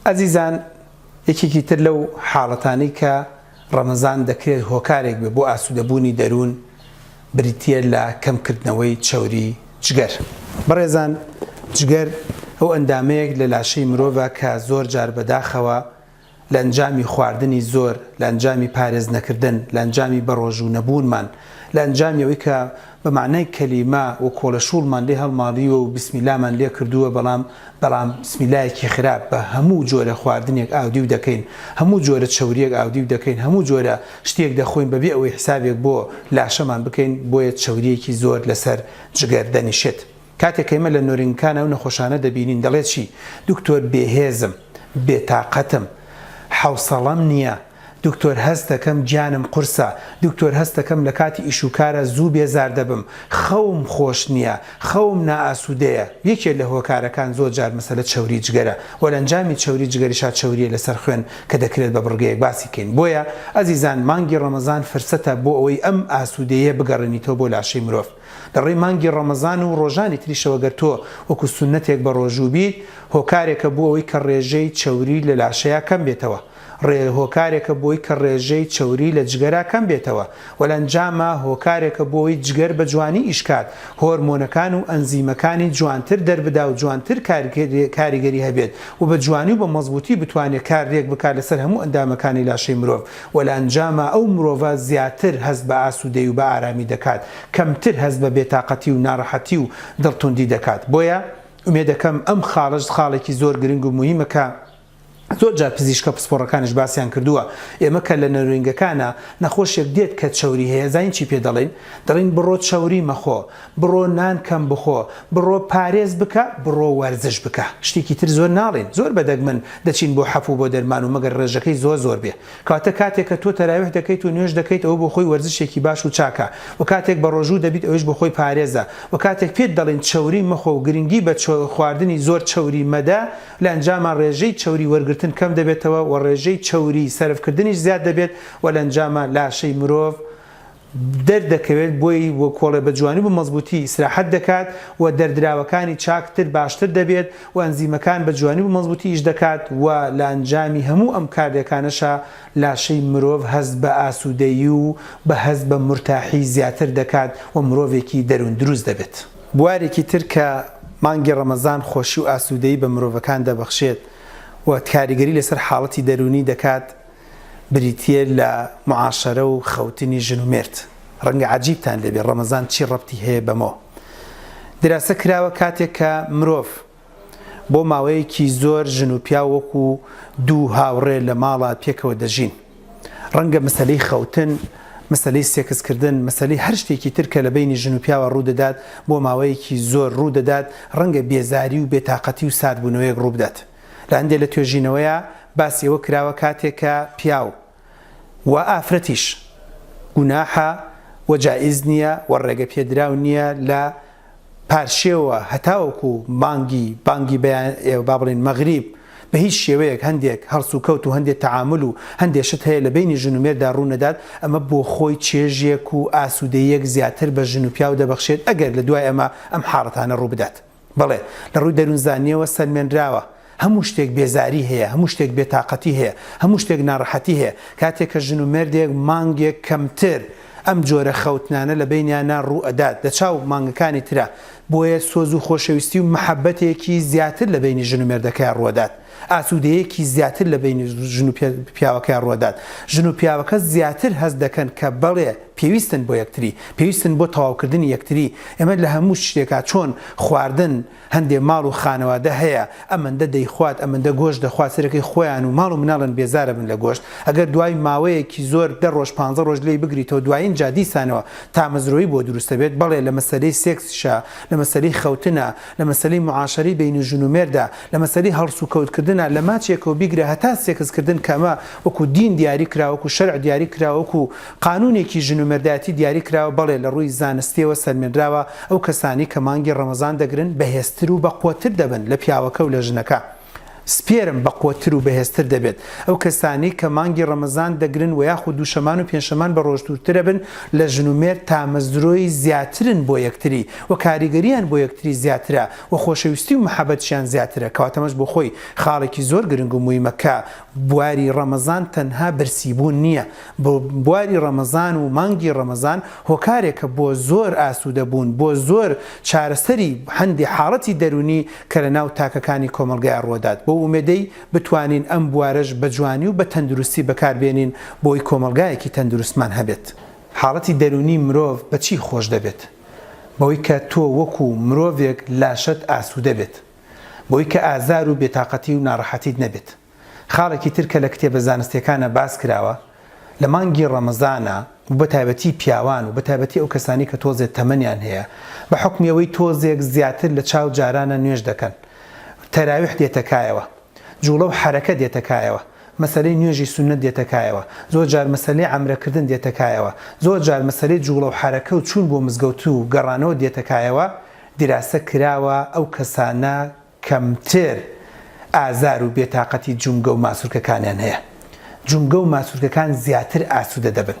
ئەزیزان یەکێکی تر لەو حاڵەتانەی کە ڕەمەزان دەکرێت هۆکارێک بێت بۆ ئاسوودەبوونی دەروون بریتییە لە کەمکردنەوەی چەوری جگەر. بەڕێزان جگەر ئەو ئەندامەیەک لە لاشەی مرۆڤە کە زۆر جار بەداخەوە لە ئەنجامی خواردنی زۆر، لە ئەنجامی پارێز نەکردن، لە ئەنجامی بەڕۆژوو نەبوونمان، لە ئەنجامی ئەوەی کە بە مەعنای کەلیمە و کۆڵەشووڵمان لێ هەڵماڵیوە و بیسمیلامان لێ کردووە بەڵام بەڵام بسمیلایەکی خراپ بە هەموو جۆرە خواردنێک ئاودیو دەکەین، هەموو جۆرە چەورییەک ئاودیو دەکەین، هەموو جۆرە شتێک دەخۆین بەبێ ئەوەی حسابێک بۆ لاشەمان بکەین، بۆیە چەورییەکی زۆر لەسەر جگەر دەنیشێت. کاتێک کە ئێمە لە نۆرینگەکان ئەو نەخۆشانە دەبینین دەڵێ چی؟ دکتۆر بێهێزم، بێتاقەتم، حەوسەڵەم نییە، دکتۆر هەست دەکەم گیانم قورسە، دکتۆر هەست دەکەم لە کاتی ئیش و کارا زوو بێزار دەبم، خەوم خۆش نییە، خەوم نائاسوودەیە، یەکێ لە هۆکارەکان زۆر جار مەسەلە چەوری جگەرە وە لە ئەنجامی چەوری جگەریشا چەوریە لەسەر خوێن کە دەکرێت بە بڕگەیەک باسی کەین بۆیە ئەزیزان مانگی ڕەمەزان فرسەتە بۆ ئەوەی ئەم ئاسوودەیە بگەڕێنیتەوە بۆ لاشەی مرۆڤ لە ڕێی مانگی ڕەمەزان و ڕۆژانی تریشەوە گەر تۆ وەکو سوننەتێک بە ڕۆژوو بیت هۆکارێکە بۆ ئەوەی کە ڕێژەی چەوری لە لاشەیا کەم بێتەوە ڕێ هۆکارێکە بۆی کە ڕێژەی چەوری لە جگەرا کەم بێتەوە و لە ئەنجاما هۆکارێکە بۆی جگەر بە جوانی ئیش کات هۆرمۆنەکان و ئەنزیمەکانی جوانتر دەربدا و جوانتر کاریگەری هەبێت و بە جوانی و بە مەزبوتی بتوانێت کارلێک بکات لەسەر هەموو ئەندامەکانی لاشەی مرۆڤ و لە ئەنجاما ئەو مرۆڤە زیاتر هەست بە ئاسوودەی و بە ئارامی دەکات کەمتر هەست بە بێتاقەتی و ناڕەحەتی و دڵتوندی دەکات بۆیە ئومێدەکەم ئەم خاڵەش خاڵێکی زۆر گرنگ و موهیمە کە زۆر جار پزیشکە پسپۆڕەکانیش باسیان کردووە، ئێمە کە لە نەروینگەکانا نەخۆشێک دێت کە چەوری هەیە زانین چی پێ دەڵێین؟ دەڵێین بڕۆ چەوری مەخۆ، بڕۆ نان کەم بخۆ، بڕۆ پارێز بکە، بڕۆ وەرزش بکە. شتێکی تر زۆر ناڵێین. زۆر بە دەگمەن دەچین بۆ حەپ و بۆ دەرمان و مەگەر ڕێژەکەی زۆر زۆر بێ. کەواتە کاتێک کە تۆ تەراویح دەکەیت و نوێژ دەکەیت ئەوە بۆ خۆی وەرزشێکی باش و چاکە و کاتێک بەڕۆژوو دەبیت ئەویش بۆ خۆی پارێزە و کاتێک پێت دەڵێین چەوری مەخۆ و گرنگی بە خواردنی زۆر چەوری مەدە لە ئەنجاما ڕێژەی چەوری وەرگرتن کەم دەبێتەوە و ڕێژەی چەوری سەرفکردنیش زیاد دەبێت و لە ئەنجاما لاشەی مرۆڤ دەردەکەوێت بۆی و کۆڵێ بە جوانی و بە مەزبووتی ئیسراحەت دەکات و دەردراوەکانی چاکتر باشتر دەبێت و ئەنزیمەکان بە جوانی و بە مەزبووتی ئیش دەکات و لە ئەنجامی هەموو ئەم کارلێکانەشا لاشەی مرۆڤ هەست بە ئاسوودەیی و بە هەست بە مورتاحی زیاتر دەکات و مرۆڤێکی دەروون دروست دەبێت. بوارێکی تر کە مانگی ڕەمەزان خۆشی و ئاسوودەیی بە مرۆڤەکان دەبەخشێت و کاریگەری لەسەر حاڵەتی دەروونی دەکات بریتییە لە معاشەرە و خەوتنی ژن و مێرد. ڕەنگە عەجیبتان لێ بێ ڕەمەزان چی ڕەبتی هەیە بەمەوە؟ دیراسە کراوە کاتێک کە مرۆڤ بۆ ماوەیەکی زۆر ژن و پیاو وەکو دوو هاوڕێ لە ماڵا پێکەوە دەژین. ڕەنگە مەسەلەی خەوتن، مەسەلەی سێکس کردن، مەسەلەی هەر شتێکی تر کە لە بەینی ژن و پیاوا ڕوو دەدات بۆ ماوەیەکی زۆر ڕوو دەدات، ڕەنگە بێزاری و بێتاقەتی و ساردبوونەوەیەک ڕوو بدات. لە هەندێ لە توێژینەوەیا باسی ئەوە کراوە کاتێک کە پیاو و ئافرەتیش گوناحە و جائیز نییە و ڕێگە پێدراو نییە لە پارشێوە هەتاوەکو بانگی بانگی بەیان با بڵێین مەغریب بە هیچ شێوەیەک هەندێک هەڵسوکەوت و هەندێک تەعامول و هەندێک شت هەیە لە بەینی ژن و مێردا ڕوو نەدات ئەمە بۆ خۆی چێژێک و ئاسوودەییەک زیاتر بە ژن و پیاو دەبەخشێت ئەگەر لە دوای ئەمە ئەم حاڵەتانە ڕوو بدات. بەڵێ، لە ڕووی دەروونزانییەوە سەلمێنراوە، هەموو شتێک بێزاری هەیە، هەموو شتێک بێتاقەتی هەیە، هەموو شتێک ناڕەحەتی هەیە. کاتێک کە ژن و مێردێک مانگێک کەمتر ئەم جۆرە خەوتنانە لە بەینیانا ڕوو ئەدات لە چاو مانگەکانی ترا، بۆیە سۆز و خۆشەویستی و مەحەبەتێکی زیاتر لە بەینی ژن و مێردەکەیا ڕوو ئەدات. ئاسوودەیەکی زیاتر لە بەینی ژن و پیاوەکەیا ڕووئەدات، ژن و پیاوەکە زیاتر هەست دەکەن کە بەڵێ پێویستن بۆ یەکتری، پێویستن بۆ تەواوکردنی یەکتری، ئێمە لە هەموو شتێکا چۆن خواردن هەندێ ماڵ و خانەوادە هەیە ئەمەندە دەیخوات ئەمەندە گۆشت دەخوات سەرەکەی خۆیان و ماڵ و مناڵن بێزارەبن لە گۆشت ئەگەر دوای ماوەیەکی زۆر دە ڕۆژ پانزە ڕۆژ لێی بگریتەوە دوایین جا دیسانەوە تامەزرۆیی بۆ دروستەبێت بەڵێ لە مەسەلەی سێکسیشا لە مەسەلەی خەوتنا لە مەسەلەی معاشەرەی بەینی ژن و مێردا، لە مەسەلەی هەڵسوکەوت کردنا لە ماچێکەوە بیگرە هەتا سێکس کردن کە ئەمە وەکو دین دیاری کراوە وەکو شەرع دیاری کراوە وەکو قانونێکی ژن و مێردایەتی دیاری کراوە بەڵێ لە ڕووی زانستیەوە سەلمێنراوە ئەو کەسانەی کە مانگی ڕەمەزان دەگرن بەهێزتر و بەقوەتر دەبن لە پیاوەکە و لە ژنەکە. sperm بەقوەتتر و بەهێزتر دەبێت. ئەو کەسانەی کە مانگی ڕەمەزان دەگرن وە یاخود دووشەمان و پێنجشەمان بە ڕۆژتوورترەبن لە ژن و مێرد تامەزرۆی زیاترن بۆ یەکتری و کاریگەریان بۆ یەکتری زیاترە و خۆشەویستی و مەحەبەتشیان زیاترە کەواتە ئەمەش بۆ خۆی خاڵێکی زۆر گرنگ و مویمە کە بواری ڕەمەزان تەنها برسیبوون نییە بواری ڕەمەزان و مانگی ڕەمەزان هۆکارێکە بۆ زۆر ئاسوودەبوون بۆ زۆر چارەسەری هەندێ حاڵەتی دەروونی کە لە ناو تاکەکانی کۆمەڵگایا ڕووەدات بەو ئومێدەی بتوانین ئەم بوارەش بە جوانی و بە تەندروستی بەکار بێنین بۆی کۆمەڵگایەکی تەندروستمان هەبێت. حاڵەتی دەروونی مرۆڤ بە چی خۆش دەبێت؟ بەوەی کە تۆ وەکو مرۆڤێک لاشەت ئاسوودە بێت. بەوەی کە ئازار و بێتاقەتی و ناڕەحەتیت نەبێت. خاڵێکی تر کە لە کتێبە زانستیەکانا باس کراوە، لە مانگی ڕەمەزانا و بە تایبەتی پیاوان و بە تایبەتی ئەو کەسانەی کە تۆزێ تەمەنیان هەیە بە حوکمی ئەوەی تۆزێک زیاتر لە چاو جارانا نوێژ دەکەن تەراویح دێتە کایەوە جوڵە و حەرەکە دێتە کایەوە مەسەلەی نوێژی سوننەت دێتە کایەوە زۆر جار مەسەلەی عەمرە کردن دێتە کایەوە زۆر جار مەسەلەی جوڵە و حەرەکە و چوون بۆ مزگەوت و گەڕانەوە دێتە کایەوە دیراسە کراوە ئەو کەسانە کەمتر ئازار و بێتاقەتی جومگە و ماسولکەکانیان هەیە. جومگە و ماسولکەکان زیاتر ئاسوودە دەبن.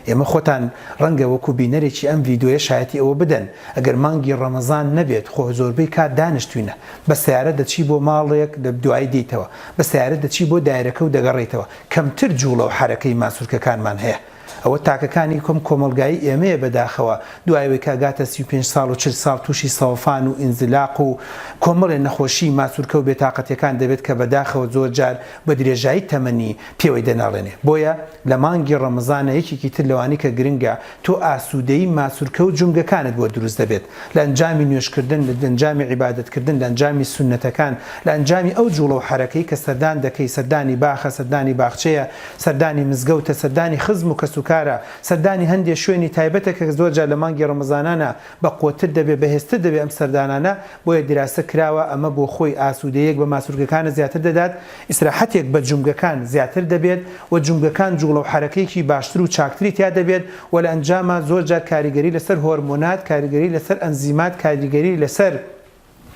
ئێمە خۆتان ڕەنگە وەکو بینەرێکی ئەم ڤیدۆیە شایەتی ئەوە بدەن، ئەگەر مانگی ڕەمەزان نەبێت خۆ زۆربەی کات دانیشتوینە، بە سەیارە دەچی بۆ ماڵێک دوایی دێیتەوە، بە سەیارە دەچی بۆ دایرەکە و دەگەڕێیتەوە، کەمتر جوڵە و حەرەکەی ماسولکەکانمان هەیە. ئەوە تاکەکانی کۆم کۆمەڵگایی ئێمەیە بەداخەوە دوای ئەوەی کە ئەگاتە 35 ساڵ و 40 ساڵ تووشی سەوەفان و ئینزلاق و کۆمەڵێ نەخۆشی ماسولکە و بێتاقەتیەکان دەبێت کە بەداخەوە زۆر جار بە درێژایی تەمەنی پێوەی دەناڵێنێ بۆیە لە مانگی ڕەمەزانە یەکێکی تر لەوانەی کە گرنگە تۆ ئاسوودەیی ماسولکە و جومگەکانت بۆ دروست دەبێت لە ئەنجامی نوێژکردن لە ئەنجامی عیبادەتکردن لە ئەنجامی سوننەتەکان لە ئەنجامی ئەو جوڵە و حەرەکەی کە سەردان دەکەی سەردانی باخە سەردانی باخچەیە سەردانی مزگەوتە، سەردانی خزم و کەسوکارە، سەردانی هەندێ شوێنی تایبەتە کە زۆر جار لە مانگی ڕەمەزانانا بە قوەتتر دەبێ، بەهێزتر دەبێ ئەم سەردانانە، بۆیە دیراسە کراوە ئەمە بۆ خۆی ئاسوودەیەک بە ماسولکەکانت زیاتر دەدات، ئیسراحەتێک بە جومگەکان زیاتر دەبێت و جومگەکان جوڵە و حەرەکەیەکی باشتر و چاکتری تیا دەبێت و لە ئەنجاما زۆر جار کاریگەری لەسەر هۆرمۆنات، کاریگەری لەسەر ئەنزیمات، کاریگەری لەسەر.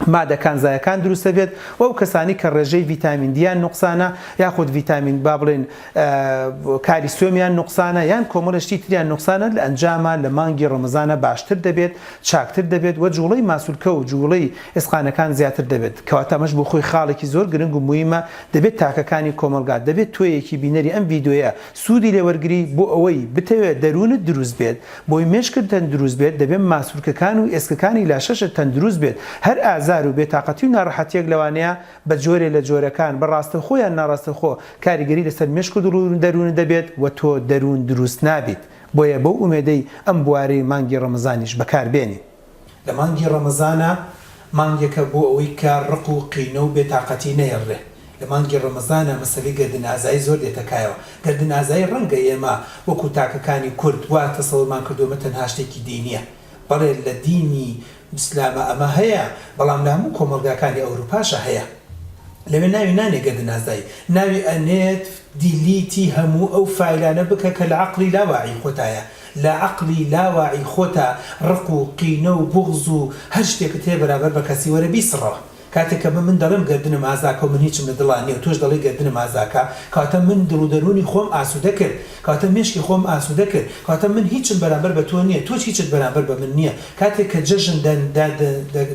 مادە کانزایەکان دروست دەبێت و ئەو کەسانی کە ڕێژەی ڤیتامین دیان نوقسانە یاخود ڤیتامین با بڵێین کالیسیۆمیان نوقسانە یان کۆمەڵێ شتی تریان نوقسانە لە ئەنجاما لە مانگی ڕەمەزانە باشتر دەبێت چاکتر دەبێت و جوڵەی ماسولکە و جوڵەی ئێسقانەکان زیاتر دەبێت کەواتە ئەمەش بۆ خۆی خاڵێکی زۆر گرنگ و مویمە دەبێت تاکەکانی کۆمەڵگا دەبێت تۆیەکی بینەری ئەم ڤیدیۆیە سوودی لێ وەرگری بۆ ئەوەی بتەوێت دەروونت دروست بێت بۆی مێشکت تەندروست بێت دەبێت ماسولکەکان و ئێسکەکانی لاشەشت تەندروست بێت، هەر ئازار و بێتاقەتی و ناڕەحەتیەک لەوانەیە بە جۆرێ لە جۆرەکان بە ڕاستەوخۆ یان ناڕاستەوخۆ کاریگەری لەسەر مێشک و دڵ و دەروونت دەبێت و تۆ دەروون دروست نابیت بۆیە بەو ئومێدەی ئەم بوارەی مانگی ڕەمەزانیش بەکار بێنین. لە مانگی ڕەمەزانا مانگێکە بۆ ئەوەی کە ڕق و قینە و بێتاقەتی نەهێڵرێ. لە مانگی ڕەمەزانا مەسەلەی گەردن ئازایی زۆر دێتە کایەوە. گەردن ئازایی ڕەنگە ئێمە وەکو تاکەکانی کورد وا تەسەورمان کردووە ئەمە تەنها شتێکی دینییە. بەڵێ لە دینی ئیسلاما ئەمە هەیە، بەڵام لە هەموو کۆمەڵگاکانی ئەوروپاشا هەیە. لەوێ ناوی نانێ گەردن ئازایی، ناوی ئەنێت delete ی هەموو ئەو فایلانە بکە کە لە عەقڵی لا واعی خۆتایە. لە عەقڵی لا واعی خۆتا ڕق و قینە و بوغز و هەر شتێکت هەیە بەرامبەر بە کەسی وەرە بیسڕەوە. کاتێک کە من دەڵێم گەردنم ئازاکە و من هیچم لە دڵا نیە و تۆش دەڵێی گەردنم ئازاکە، کەواتە من دڵ و دەروونی خۆم ئاسوودە کرد، کەواتە مێشکی خۆم ئاسوودە کرد، کەواتە من هیچم بەرامبەر بە تۆ نیە، تۆش هیچت بەرامبەر بە من نیە. کاتێک کە جەژن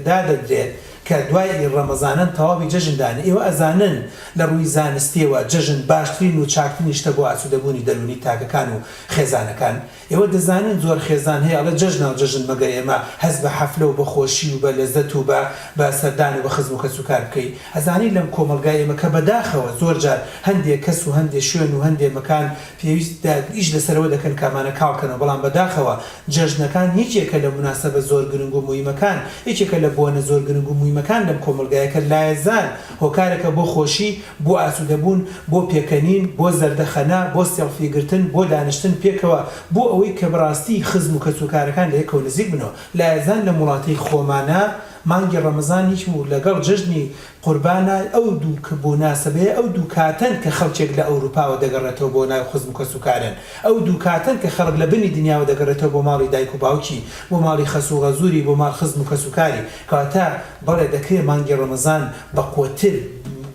دادەنرێت کە دوای ڕەمەزانان تەواوی جەژن دانێ، ئێوە ئەزانن لە ڕووی زانستیەوە جەژن باشترین و چاکترین شتە بۆ ئاسوودەبوونی دەروونی تاکەکان و خێزانەکان. ئێوە دەزانن زۆر خێزان هەیە ئەڵێ جەژناو جەژن مەگەر ئێمە هەست بە حەفلە و بە خۆشی و بە لەزەت و بە بە سەردان و بە خزم و کەسوکار بکەی ئەزانی لەم کۆمەڵگای ئێمە کە بەداخەوە زۆر جار هەندێ کەس و هەندێ شوێن و هەندێ مەکان پێویست ئیش لەسەرەوە دەکەن کە ئەمانە کاڵ کەنەوە بەڵام بەداخەوە جەژنەکان یەکێکە لە موناسەبە زۆر گرنگ و مویمەکان یەکێکە لە بۆنە زۆر گرنگ و مویمەکان لەم کۆمەڵگایە کە لایەزال هۆکارێکە بۆ خۆشی بۆ ئاسوودەبوون، بۆ پێکەنین، بۆ زەردەخەنە، بۆ سێڵفی گرتن، بۆ دانیشتن پێکەوە، بۆ ئەوەی کە بەڕاستی خزم و کەسوکارەکان لە یەکەوە نزیک بنەوە. لایەزان لەم وڵاتەی خۆمانا مانگی ڕەمەزانیش و لەگەڵ جەژنی قوربانا ئەو دوو موناسەبەیە ئەو دوو کاتەن کە خەڵکێک لە ئەوروپاوە دەگەڕێتەوە بۆ ناو خزم و کەسوکاریان. ئەو دوو کاتەن کە خەڵک لە بنی دنیاوە دەگەڕێتەوە بۆ ماڵی دایک و باوکی، بۆ ماڵی خەسوو غەزووری، بۆ ماڵ خزم و کەسوکاری. کەواتە بەڵێ دەکرێ مانگی ڕەمەزان بە قوەتتر.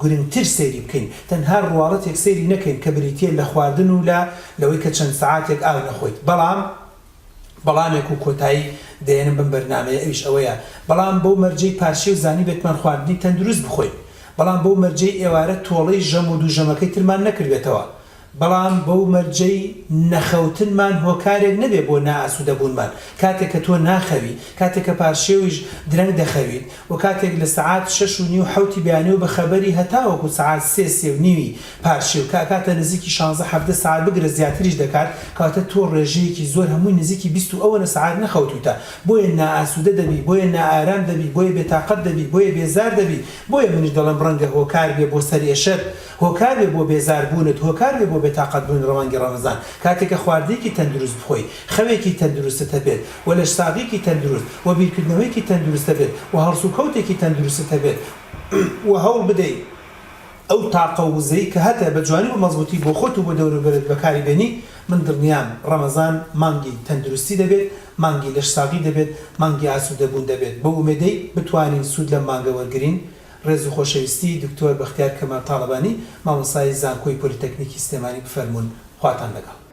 گرنگتر سەیری بکەین، تەنها ڕواڵەتێک سەیری نەکەین کە بریتییە لە خواردن و لە لەوەی کە چەند سەعاتێک ئاو نەخۆیت، بەڵام بەڵامێک و کۆتایی دەیەنم بەم بەرنامەیە ئەویش ئەوەیە بەڵام بەو مەرجەی پارشێو زانیبێتمان خواردنی تەندروست بخۆین، بەڵام بەو مەرجەی ئێوارە تۆڵەی ژەم و دوو ژەمەکەی ترمان نەکردبێتەوە، بەڵام بەو مەرجەی نەخەوتنمان هۆکارێک نەبێ بۆ نائاسوودەبوونمان، کاتێک کە تۆ ناخەوی، کاتێک کە پارشێویش درەنگ دەخەویت و کاتێک لە سەعات شەش و نیو حەوتی بەیانیەوە بەخەبەری هەتاوەکو سەعات سێ سێ و نیوی پارشێو کە ئەکاتە نزیکی شانزە حەڤدە سەعات بگرە زیاتریش دەکات کەواتە تۆ ڕێژەیەکی زۆر هەمووی نزیکی 20 و ئەوەنە سەعات نەخەوتوویتە بۆیە نائاسوودە دەبی بۆیە نائارام دەبی بۆیە بێتاقەت دەبی بۆیە بێزار دەبی بۆیە منیش دەڵێم ڕەنگە هۆکار بێ بۆ سەرئێشەت هۆکار بێ بۆ بێزار بوونت، هۆکار بێ بۆ بێتاقەت بوونت ڕە مانگی ڕەمەزان کاتێک کە خواردنێکی تەندروست بخۆی، خەوێکی تەندروستت هەبێت و لەشساغیکی تەندروست و بیرکردنەوەیەکی تەندروست هەبێت و هەڵسوکەوتێکی تەندروستت هەبێت و هەوڵ بدەی ئەو تاقە و وزەی کە هەتە بە جوانی و مەزبوتی بۆ خۆت و بۆ دەوروبەرت بەکاری بێنی، من دڵنیام ڕەمەزان مانگی تەندروستی دەبێت، مانگی لەشساغی دەبێت، مانگی ئاسوودەبوون دەبێت، بەو ئومێدەی بتوانین سوود لەم مانگە وەرگرین. ڕێز و خۆشەویستی دکتۆر بەختیار کەمال تاڵەبانی مامۆستای زانکۆی پۆلیتەکنیکی سلێمانی بفەرموون خواتان لەگەڵ.